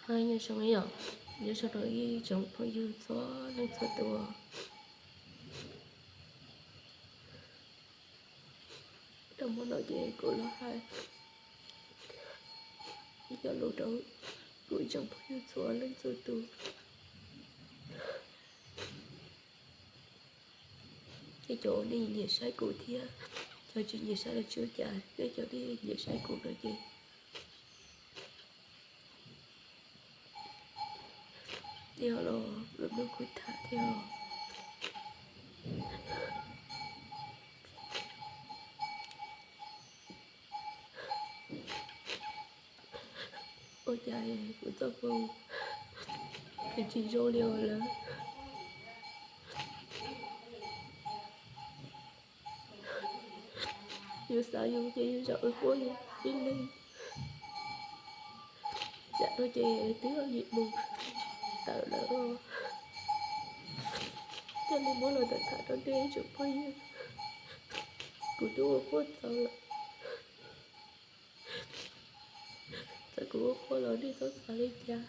Nyob zoo, nyob zoo rau ib tsoom phooj ywg txhua leej txhua tus. Rau hmo no ces kuv los hais ib co lus rau kuv ib tsoom phooj ywg txhua leej txhua tus. Tej cov nej nyiam saib kuv thiab cov tsis nyiam saib los tsis ua cas, nej cov nej nyiam saib kuv no ces nej ho los mloog kuv tham thiab. Ua cas kuv txoj hmoo es tsis zoo li lawm. Yus xav yus ces yus zaum ua quaj yus ib leeg. Tsam no ces twb yim moo tawm lawm. Thiaj li muab los tham rau nej ib tsoom phooj ywg. Kuv twb ua quaj txaus lawm. Txawm kuv ua quaj los nej txhob xav li cas.